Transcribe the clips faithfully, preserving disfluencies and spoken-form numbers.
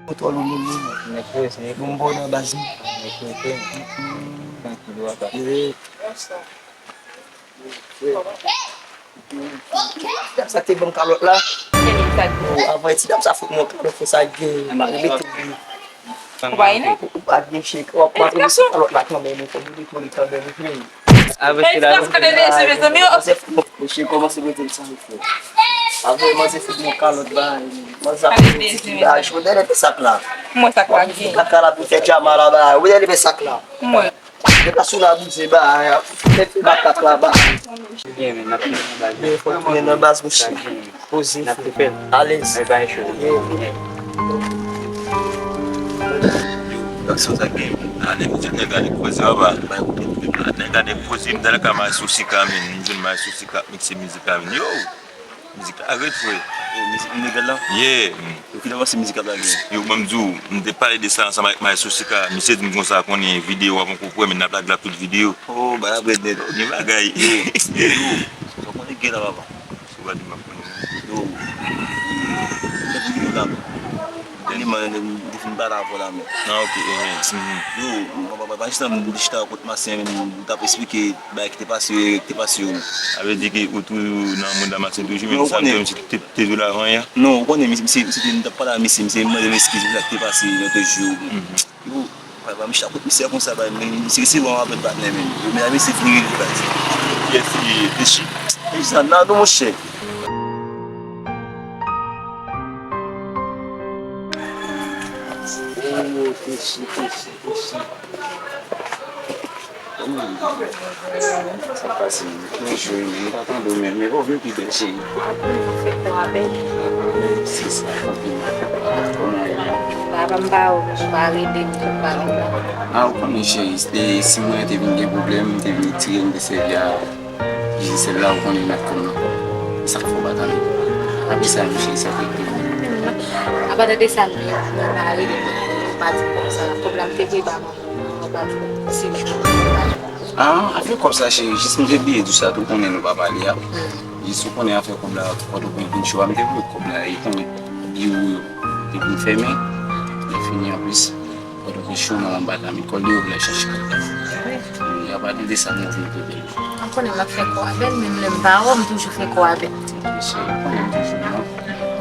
Ou twò lou moun, moun. Nèg poze. Bon, bon, nan baz, non. Nèg poze. Trankil, w ap. Ti dam sa te ban m kalòt la. Avan ti dam sa fout mwen kalòt, fò sa gen. Ou pa gen chèk, w ap mete kalòt la kanmenm, ou fò mete li kanmenm, wi. Avè se la. Mesye kòmanse mete l san efò. Avè manze fout mwen kalòt ba. Manze ap fè ti bagay cho dèyè fè sak la. Mwen sak la gen. Kat la pou fè djama la ba. Ou dèyè fè sak la. Mwen. Depi sou la bouze ba. Fè makak la ba. Gen men n ap fini nan baz. Fò tounen nan baz mouche. Poze. N ap fè l. Alèz. Ay bay cho. Yo, gason sa gen. Ane mizè nèg la li poze papa. Nèg la li poze m talè ka maestro Sika men. M jwenn maestro Sika ap mikse mizik la men. Yo! Mizik la red frè. Yo, mizik ilegal la? Yeah. Yo ki lè w panse mizik ap lage? Yo, ban m di w, m te pale de sa ansanm avèk maestro Sika. Misye di m konsa konnen videyo a poko prè men n ap lage l ak tout videyo. Oh, bagay ap red nèt. Gen bagay. Yo, yo, sa konnen gen la papa. Sou gade m ap konnen. Yo, yo la men. Tèlman m te fin pale avè w la men. Ah, ok, ok. Yo, pa, pa, pa, pa jis nan m te chita kot Masen, m t ap esplike bagay ki te pase, ki te pase yo. Sa vle di ke ou toujou nan mond la Masen toujou, men sa m te, te, te di w la avan yè? Non, ou konnen, misye, misye, misye te, m t ap pale a misye, misye mande m eskiz pou sa ki te pase lòt jou. Yo, pa, pa, misye ap kout misye konsa, ba, men misye resevwa yon apèl patnè, men. Yo, men, misye vini li, ba. Kiyès li ye? Techi. Techi sa, nan nou, monchè. Oh, Techi, Techi, Techi. Sa pase, men jou, men pa tande w menm, men pa w vin pi bèl, cheri. Apre, mwen fè kò a bèl. Se sa, konpliman. Kòman w ye? Papa m pa ou, m pa rele, m tout pa ou la. Ah, ou konnen, cheri, se, si mwen te vin gen pwoblèm, m te vin tire, m te sèvi a Digicel la, ou konnen, m ap konn nan. Sa k fè w pa tande. Apre sa, m cheri, sa te te. Apa tande sa, m pa rele, m pa di konsa. Pwoblèm te vre ba mwen. Ah, afè kòb sa, cheri, jis m te bliye di w sa tou, konnen nou pa pale a. Jis ou konnen afè kòb la, Pòtoprens vin cho a, m te voye kòb la, e konnen biwo yo te vin fèmen, lè fini anplis, Pòtoprens cho nan anba la, men kòb li yo vle chache kòb la. Wi, apa tande sa, m vin te bèl. Ou konnen m ap fè kò a bèl, menm lè m pa wè w, m toujou fè kò a bèl. Cheri, ou konnen m toujou non.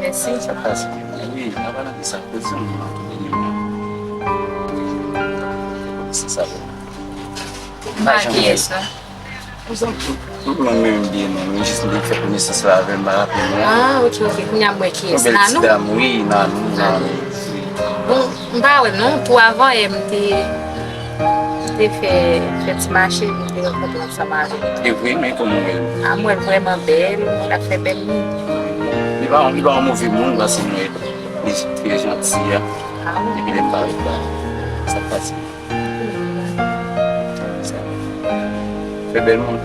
Mèsi. Sa pase. Wi, apa tande sa, koze yon moun an tou beni mwen. Se sa vre. M pa kiyès la. Ou zanmi? Mwen menm byen non, mwen jis m te fè konesans la avè m, m pa raple non. Ah, ok, ok. Kounye a m wè kiyès. Yon bèl ti dam, wi, Nanou, Nanou. Bon, m pa wè l non, tou avan yè m te, m te fè, fè ti mache, m te rankontre ansanm avè l. E vre, men kòman w wè l? Ah, m wè l vrèman bèl, l ap fè bèl moun. Li pa, li pa yon move moun, paske m wè li trè janti a. Ah wi. Depi lè m parèt la, sa pase. Fè bèl moun.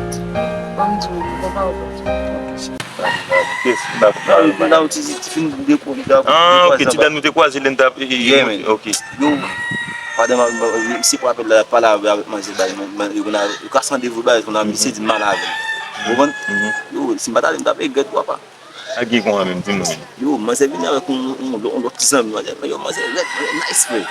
Ban m di w, bon pa w. Kès, n ap, n ap, n ap ti, ti fin dekò, li t ap, ah, ok, ti dam nou te kwaze lè n t ap, yeah, man. Ok. Yo, pandan m ap, se pou apèl la, pale avè, avèk manzè, bay, man, man, yo konn a, yo kase randevou, bay, konn a, misye di m pale avè l. Ou konprann? Yo, si m pa t ale, m t ap regrèt, papa. Sa k gen konsa menm, di m non. Yo, manzè vini avèk yon, yon, yon lòt ti zanmi, manzè, yo, manzè rèd, manzè nice, frè.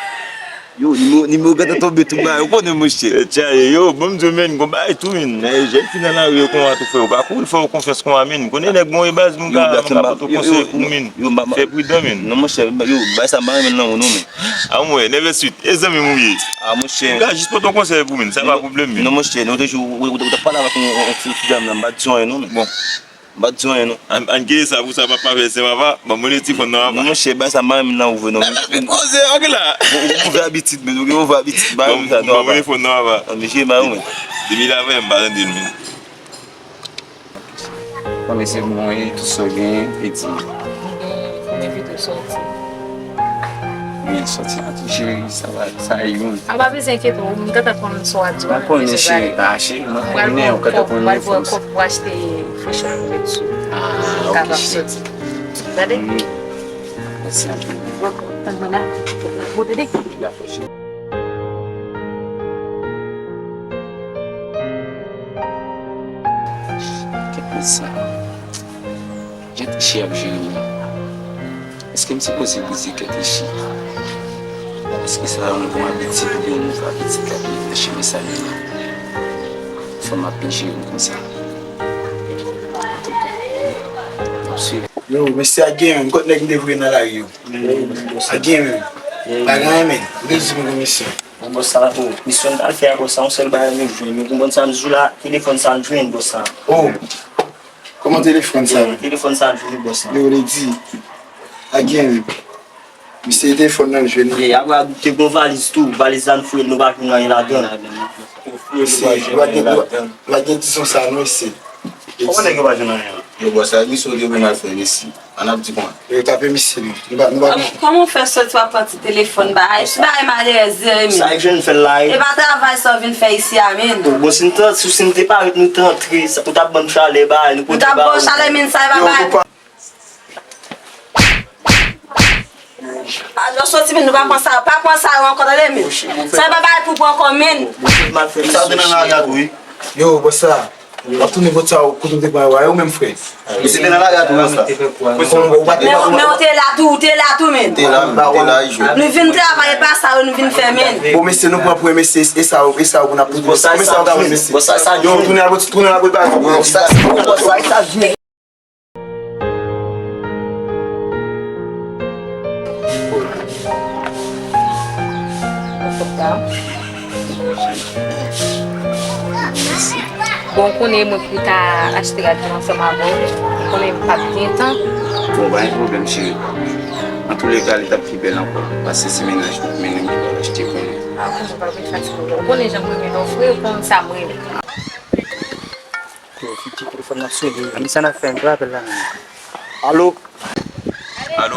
Yo, nimewo, nimewo gentan tonbe tou ba, ou konnen, monchè. Tchaye, yo, ban m di w, menn, gon bagay tou, menn. Jèn fi nan lari yo konsa tou, frè, ou pa kouri fè yo konfyans konsa, menn. Konnen nèg mwen, baz, mwen ka, mwen ka pote w konsèy pou, menn. Fè pridan, menn. Non, monchè, yo, bagay sa, m pa renmen l nan ou, non, menn. A mwen, nève swit, e zanmi m ou ye. A, monchè. M ka jis pote w konsèy pou, menn, sa pa pwoblèm, menn. Non, monchè, nou te jou, ou, ou, ou, ou t ap pale avèk yon, yon, yon ti, ti dam nan, m pa t di w anyen, non, menn. Bon. M pa t di w anyen non. Ann, ann kite sa pou sa, papa fè sen papa. Ban mwen telefòn nan papa. Non, monchè, bagay sa m pa renmen nan ou vre non. Koze, ok la. Ou gen move abitid, men ou gen move abitid. M pa renmen sa non, papa. Ban mwen telefòn nan papa. An, mesye, m pa renmen. Depi la, frè, m pa tande l, men. Bon, mesye, bon, e tout sa w gen, e di m. M gen, m envite w sòti. Wi, sòti an tou, cheri, sa va, sa youn. A, pa bezwen enkyete w, m gentan konn sa w ap di w. Mwen konnen, cheri, a, cheri, mwen konnen, ou gentan konnen fòs. Mwen pral voye kòb pou achte fashion pou met sou. Ah, ok, cheri. Gade. Mèsi anpil. Tann mwen la. Bon, tande. Dakò, cheri. Kèt sa. Jan Techi ap jere m nan. Èske m sipoze brize kè Techi? Èske sa yon bon abitid oubyen yon move abitid la, nan chemen sa yo? Fanm ap pije m konsa. Antouka, m ap swiv. Yo, mesye a genyen, kot nèg m te voye nan lari yo? A genyen menm. Pa gen anyen, men. Ou te di m gon misyon. Bon, bòs, sa, oh, misyon m t al fè a, bòs, sa, yon sèl bagay m jwenn. Ou konprann sa m di w la, telefòn sa m jwenn, bòs, sa. Oh, kòman telefòn sa? Eh, telefòn sa m jwenn, bòs, sa. Yo, li di, a genyen menm. Misye telefòn nan jwenn. Ye, apre a te gon valiz tou, valiz la n fouye l, nou pa jwenn anyen ladan l. Misye, nou pa jwenn anyen ladan l. Nou pa gen dizon sa non, mesye. Kòman nèg yo pa jwenn anyen? Yo, bòs, sa misye w te pou mal fè, mesye. Ann ap di kòman. Yo tape misye non. Nou pa, nou pa. Kòman, kòman w fè soti w ap pran ti telefòn bagay? Ti bagay malerèz, men. Sa k jwenn fè l la, e? E pa travay sa w vin fè isi a, men. Bon, si n te, si, si n te parèt, nou te antre, ou t ap ban n chalè bagay, nou pote ba ou. Nou t ap ba w chalè, men sa e pa bagay. Alò, soti, men nou pa pran sa, pa pran sa yo ankò, tande, men. Sa pa bagay pou pran ankò, men. Sa te nan lari a tou, wi. Yo, bòs sa, w ap tounen kot sa, kote w te pran yo a, yo menm, frè. Misye te nan lari a tou, bòs sa. Men, men w te la tou, w te la tou, men. Te la, te la, li jwe. Nou vin travay, e pa sa yo nou vin fè, men. Bon, mesye, nou pran pou mesye, e sa, e sa pou n ap pote. Bòs sa, sa, bòs sa, sa, yo, tounen la, tounen la, bòs sa, sa, sa, Bon, ou konnen mwen pou ta achte radyo ansanm avè w. Ou konnen m p ap gen tan. Bon, pa gen pwoblèm, cheri. Antouleka, li t ap pi bèl ankò. Pase se mennaj tout, men nou ki pral achte pou nou. Ah, bon, pa vin fatige w. Ou konnen jan m renmen lè w fre, ou konn sa m renmen. Yo, Fidji, telefòn nan sone. Ann, sa n ap fè, n pran apèl la menm. Alo? Alo?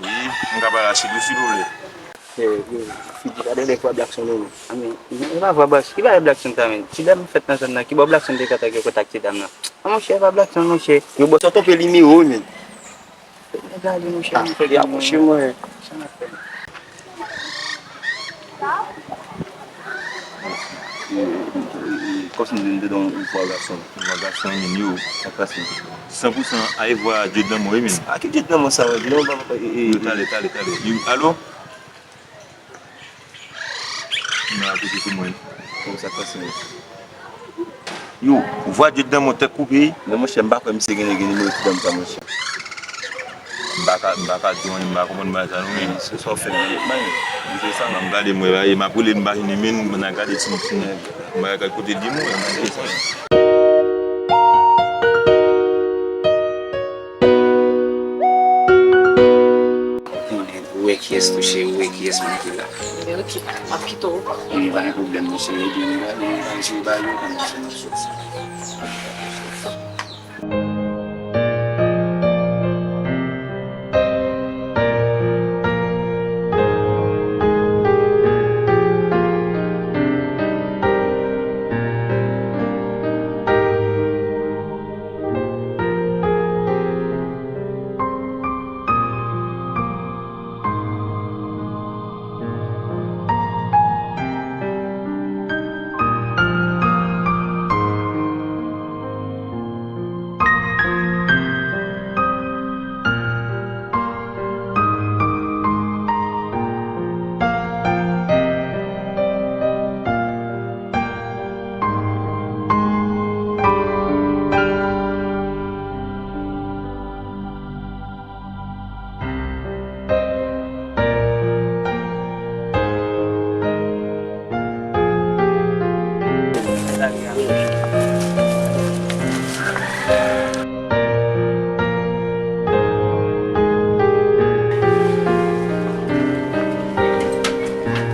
Wi, m ka pale a Chidou, silvouplè. Yo, yo, Fidji, gade lè vwa Blackson, non. Ann, e pa vwa Blackson. Ki bagay Blackson sa, menm? Ti dam fèt nan zòn nan. Ki bò Blackson te ka ta gen kontak ti dam nan? An, monchè, e pa Blackson, monchè. Yo, bò, sa w twonpe nimewo, menm. Gade, monchè, ah, monchè, y ap monchè mwen. Sa n ap fè? Kòmsi m te, m te dan yon vwa gason. Vwa gason, men yo, sa k pase? San pou san, a e vwa Dye nan mwen, wi, men. A ki Dye nan mwen sa, wè? Dye nan mwen pa, e, e, yo, talè, talè, talè. Yo, alo? Nan akoute sou mwen. Kòman sa k pase, men? Yo, vwa Dye nan mwen tèt koupe. Men monchè, m pa kwè misye gen, gen nimewo ti dam sa, monchè. M pa ka, m pa ka di w anyen, m pa konprann bagay sa non, men. Se sa w fè m, men, men, se sa. Ban m gade, mwen, e m ap rele, m pa jwenn li, men m nan gade ti, ti, m pa ka kote li, mwen, men se sa. Ou wè kiyès touche, ou wè kiyès manke la. Men ok, m ap kite w. Bon, pa gen pwoblèm, monchè. Ebyen, nou va, nou va eseye ba yo, kòman sa n ap soti.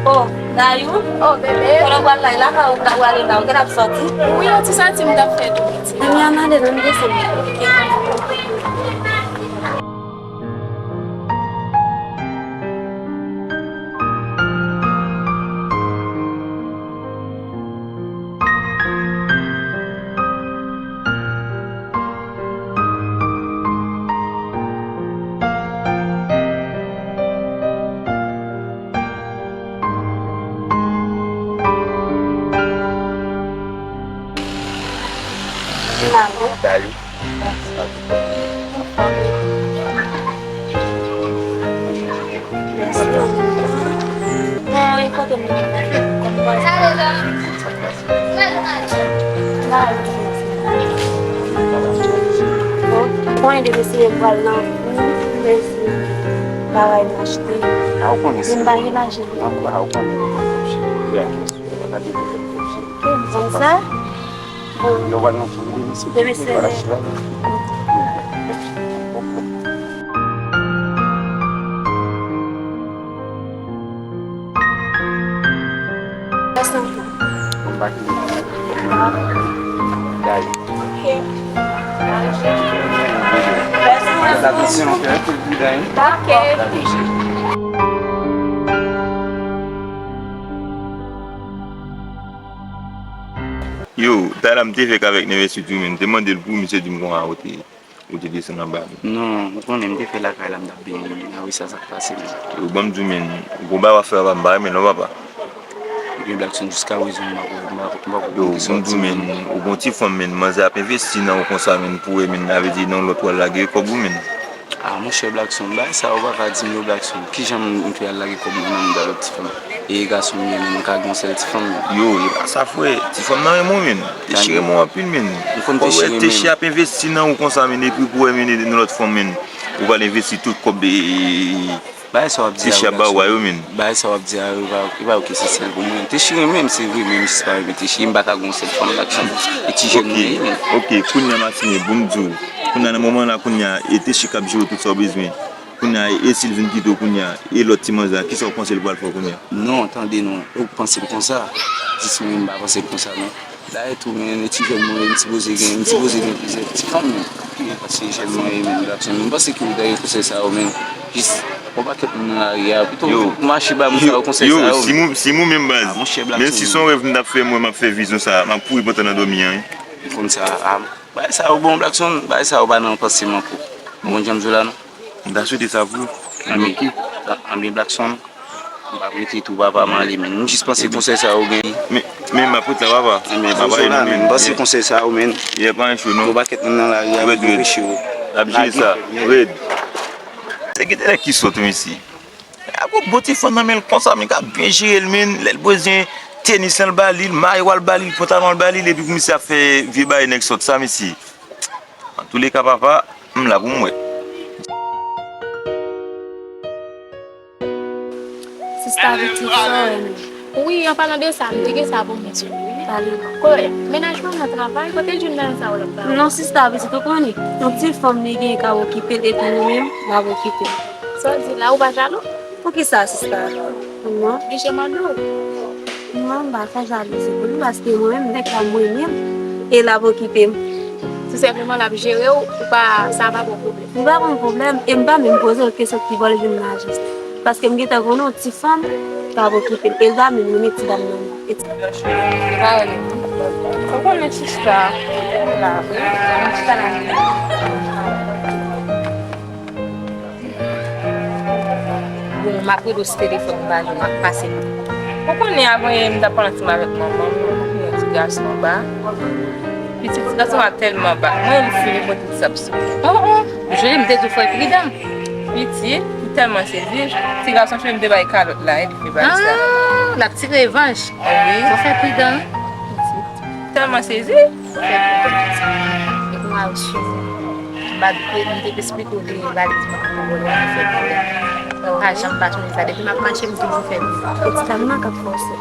Oh, Dayou? Oh, bebe. Kote w pral la, e lakay ou ta pral la, ou gentan ap soti? Wi, yon ti sòti m t ap fè tou, piti. Ann ale, ann desann. Ok. Salut. Bon, mwen de mesye pral nan kou, mwen si bagay m achte. Vin bagay lajan. Konn sa? Bon. Demen se Yo, talè a m te fèk avèk Neve Sweet wi, men m te mande l pou misye di m konsa ou te. Ou te desann anba menm. Non, ou konnen m te fè lakay la, m t ap benyen, men nan wi sa, sa k pase menm. Yo, ban m di w, men, ou gon bagay w ap fè papa, m pa renmen non, papa. Ebyen, Blackson, jiska prezan, m pako, m pako, m pako konprann kisa w ap di, men. Yo, ban m di w, men, ou gon ti fanm, men, manzè ap envesti nan ou konsa, men, pou wè, men, sa vle di nan lòt ou al lage kòb ou, men. Ah, monchè Blackson, bagay sa yo ou pa ka di m yo, Blackson. Kijan m, m fè al lage kòb mwen nan men lòt ti fanm? E gason m ye, men m ka gen yon sèl ti fanm, men. Yo, e pa sa, frè. Ti fanm nan renmen w, men. Te chire mwen anpil, men. Ou konn te chire, men. Te chire ap envesti nan ou konsa, men, epi pou wè, men, nan lòt fanm, men. Ou pral envesti tout kòb, e, e, e, bagay sa w ap di a, yo, men. Bagay sa w ap di a, yo, e pa, e pa yo ki esansyèl pou mwen. Te chire, men, se vre, men, m jis pa renmen te chire, m pa ka gen yon sèl fanm, Blackson. E ti jèn mwen ye, men. Ok, kounye a, Matine, bon, m di w. Kounye a, nan moman la, kounye a, e te chire k ap jere tout sa w bezwen. Kounye a, e si l vin kite w kounye a, e lòt ti manzè a, kisa w panse l pral fè w kounye a? Non, tande non, ou panse l konsa? Jis mwen, m pa panse l konsa, non. Dayè tou, men, e ti jèn mwen ye, m sipoze gen, m sipoze gen plizyè ti fanm, men. Paske jèn mwen ye, men, Blackson. M panse ke ou dayè konsèy sa yo, men, jis, yon pakèt moun nan lari a, pito ou mache ba moun sa yo konsèy sa yo, men. Yo, si mwen, si mwen menm baz, men si se yon rèv m t ap fè, mwen, m ap fè vizyon sa, m ap kouri pantan nan dòmi an, wi. Ou konn sa, a, bagay sa yo bon, Blackson, bagay sa yo pa nan panse m ankò. Ou konn jan m di w la, non? M ta swete sa pou ou. Anben, anben, Blackson, m p ap rete tou, papa, m ale, men. M jis panse konsèy sa yo gen. Men, men m ap ret la, papa. Anben, poze w la, men. M panse konsèy sa yo, men. Yè pa yon cho, non. Yon pakèt moun nan lari a, yo peche yo. L ap jere sa. Red. Se gentan nèg ki sòt, wi, mesye. Ak yon bon ti fanm nan men l konsa, men k ap byen jere l, men lè l bezwen tenis lan l ba li, l mayo a l ba li, pantalon l ba li, epi pou misye ap fè vye bagay nèg sòt sa, mesye. Antouleka, papa, m la pou m wè. Sista pitit, sa w wè menm? Wi, an palan de sa, m te gen sa pou m di w. Pale non. Ko, mennaj mwen nan travay, kote June nan sa w la? Non, sista pitit, ou konnen, yon ti fanm li gen k ap okipe l, epi mwen menm, m ap okipe m. Sa w di la, ou pa jalou? Poukisa, sista? Non. Oblije mande w. Non, m pa fè jalouzi pou li, paske mwen menm, nèg la, m renmen l, e l ap okipe m. Tou senpleman, l ap jere w, ou pa, sa pa bon pwoblèm. M pa konn pwoblèm, e m pa menm poze l kesyon kibò l vin la jis. Paske m gentan konnen yon ti fanm k ap okipe l. E l pa menm renmen ti dam nan non. E ti... Li pa renmen. Ou konnen sista la, wi. Sista la. Bon, m ap rele w sou telefòn ou pa jwenn, m ap pase. Ou konnen avan yè m t ap pale ansanm avèk manman m, m konn yon ti gason anba. Pitit, ti gason an tèlman ba. Mwen, m fini pote ti sab sou li. Oh, oh, jodi m te di w fò w pridan. Pitit, m tèlman sezi. Ti gason cheri m te bay kalòt la, epi li fè bagay sa. Ah, l ap tire revanj. Wi. Fò w fè pridan. Pitit, m tèlman sezi. Fò w fè pridan, pitit. E pou mari w sou ou. M pa t kwè, m te esplike w de valiz mwen pou vòlè, m te fè pridan. Ou pa janm pa sonje sa. Depi m ap mache, m toujou fè pridan. E ti dam nan k ap fòse.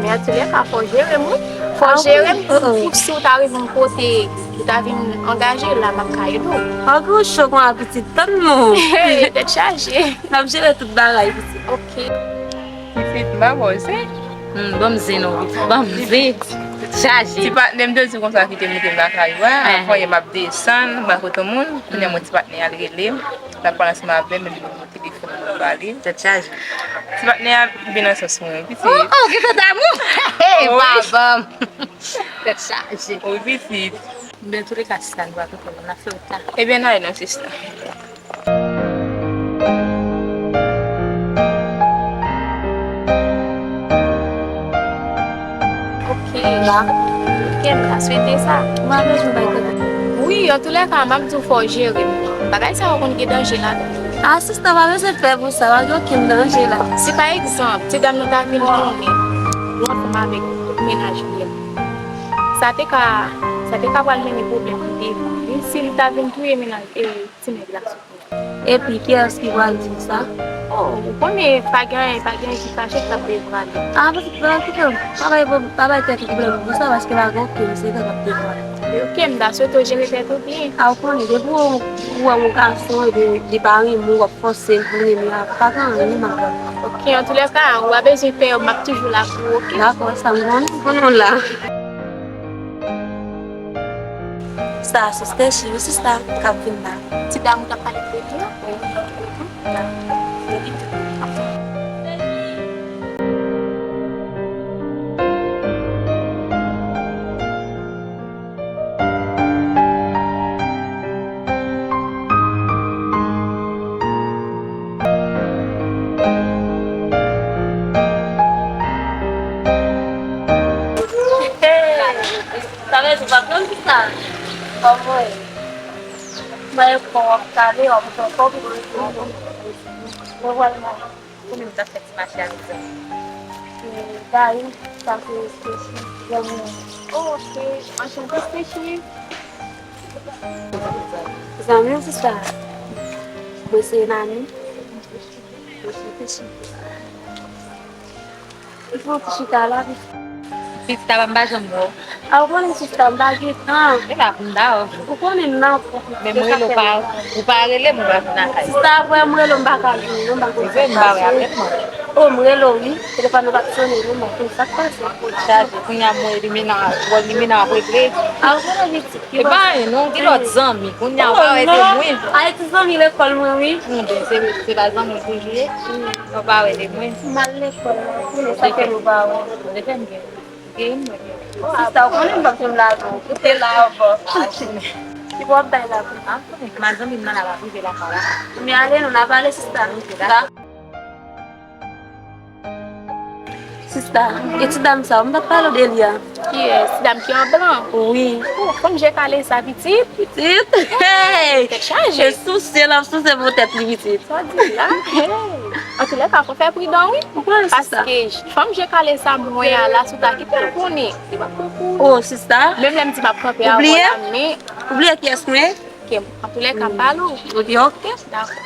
Men antoulèka, fò w jere m, wi. Fò w jere m, pou, pou si w ta rive yon kote, ou ta vin angaje, la m ap ka ede w. Anpil cho kon a pitit, tann nou. Tèt chaje. N ap jere tout bagay, pitit. Ok. Pitit, m pa ba w zen. Hmm, ban m zen non, pitit. Ban m zen. Chaje. Ti patnè m te di konsa kite m, kite m lakay ou a, avan yè m ap desann, m al kote yon moun, kounye a mwen ti patnè a al rele m, l ap pale ansanm avè m, epi m pran telefòn mwen ba li. Tèt chaje. Ti patnè a vin nan sans mwen, pitit. Oh, oh, gentan damou. Hey, pa ban m. Tèt chaje. Wi, pitit. Men antoulèka, sista, nou pa konprann, n ap fè wout la. Ebyen, n ale non, sista. Ok. Ok, m ta swete sa. Wi, antoulèka, m ap di w fò w jere m. Bagay sa yo konn gen danje ladan. A, sista, pa bezwen pè pou sa, pa gen okenn danje la. Si pa egzanp, ti dam nan ta vin touye yon fanm avèk mennaj li a, sa te ka, sa te ka pral mennen pwoblèm pou devan. Wi, si li ta vin touye mennaj, e, ti nèg la sou kont. Epi, kiyès ki pral di sa? O, ou konnen, pa gen anyen, pa gen anyen ki kache k t ap devwale. A, pa, pa, pa, pa bay, pa bay tèt ou pwoblèm pou sa, paske pa gen okenn sekrè k ap devwale. Ok, m ta swete w jere tèt ou byen. A, ou konnen, depi w, w wè yon gason, epi li pa renmen w, w ap fòse l pou l renmen w, pa gen anyen mal. Ok, antoulèka, ou pa bezwen pè, m ap toujou la pou ou, ok? Dakò, sa m konnen, m konnen w la. Sa, se Stacy, wi, sista, k ap vin la. Ti dam ou t ap pale de li an? Wi. Sa vle di w pa konn ki sa? Kòman w ye? Mwen, kòman w ap pale, w ap fè kòb. Mwen, wè, mwen. Kòman w t ap fè ti mache avèk zami? Gary, sa se Stacy, zanmi m. Oh, ok. Anchante, Stacy. Zanmi m, se sa. Mwen, se Nani. Mwen, se Stacy. Li fè yon ti chita la, pi. Pitit apa m pa janm wè w. A, ou konnen sista, m pa gen tan. E pa pou m ta wè w. Ou konnen m nan. Men m rele w pa, ou pa rele m, ou pa vin lakay. Sista, vrè, m rele w, m pa ka jwenn ou, m pa konn sa k pase. O, m rele w, wi. Telefòn nan pa t sonnen, non, m pa konn sa k pase. Chaje, kounye a m wè Limena, wè Limena ap regle. A, ou konnen pitit. E pa anyen, non, gen lòt zanmi. Kounye a, ou pa wè de mwen. A, e ti zanmi lekòl mwen, wi. Bon, ben, se, se pa zanmi w toujou ye. Ou pa wè de mwen. M al lekòl la, kounye sa fè nou pa wè. Sista, ou konnen m p ap janm lage w. Ou te la anvan. Ki bò w ap bay la pou? A, m konnen. Madanm m nan la, l ap rive lakay la. Men ale non, n a pale, sista. Sista, e ti dam sa, m t ap pale w de li a. Kiyès? Ti dam ki an blan? Wi. Oh, fanm je kale sa, pitit? Pitit? Hey! Tèt chaje. E souse, l ap souse pou tèt li, pitit. Sa w di la? Hey! Antoulèka, fò fè pridan, wi. Ou konnen sista. Paske fanm je kale sa, mwen a la, si w ta kite l konnen, li p ap pran kou. Oh, sista. Menm lè m di m ap kanpe a wè la, men. Ou bliye kiyès mwen ye? Ok, antoulèka, m pale w. Ok, ok. Dakò.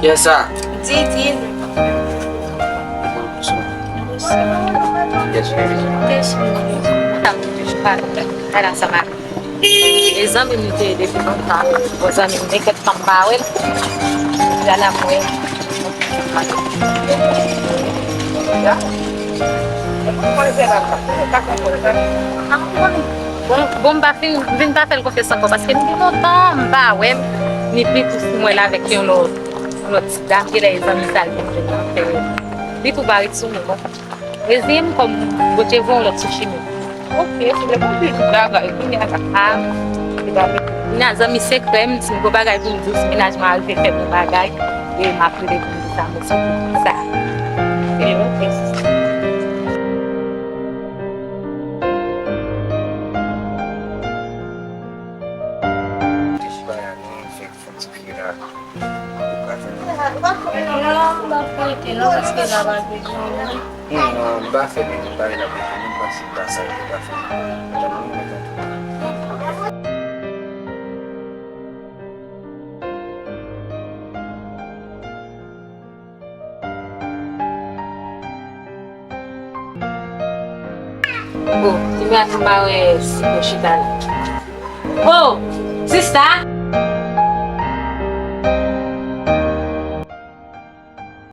Kiyès sa? Didi. Kiyès sa? Kiyès sa? Kiyès sa? E zanmi m te ye depi lontan. Bon, zanmi m, gen kèk tan m pa wè l. Gade la m wè. Bon, bon, m pa fin, m vin pa fè l konfyans ankò, paske m gen lontan m pa wè l, ni plis m wè l avèk yon lòt, yon lòt ti dam, genlè e zanmi sa l vin jwenn nan fè. Li tou pa ret sou mwen, bon. Reziye m kòm Bondye voye yon lòt sou chimen. Ok, se lè Bondye di bagay, kounye a la. A, se pa vre. Kounye a, zanmi sekrè m, si m gon bagay pou m di w, si mennaj mwen a rive fè m yon bagay, e m ap rele pou m di sa, mèsi pou sa. E, ok. Fè ti fi la. Non, m pa fè rete non, paske la pa bezwen mwen. Non, non, m pa fè men, m pa vin ap rete non, m pa si m pa sa, m pa fè. Madanm mwen, mwen tankou. Oh, ti mèt m pa wè si pou chita la. Oh, sista!